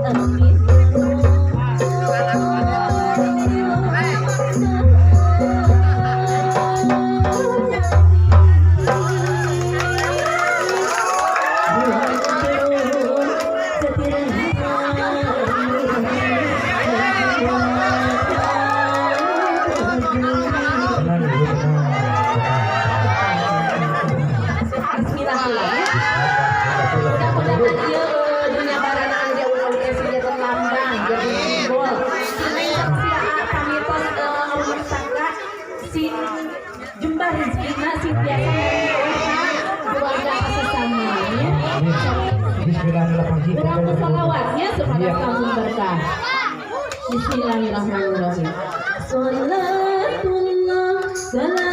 Tenang, Ibu, tenang. Bismillah ya. Mudah-mudahan ieu dunia barana anu diawur-awur sing jadi lambang, jadi simbol. Sing sia pamitos pustaka sing jembar rezekina, sing biasa keluarga sesama ya. Amin. Bismillahirrahmanirrahim. Urang selawatnya supaya langsung berkah. Bismillahirrahmanirrahim. Salatullah salamullah.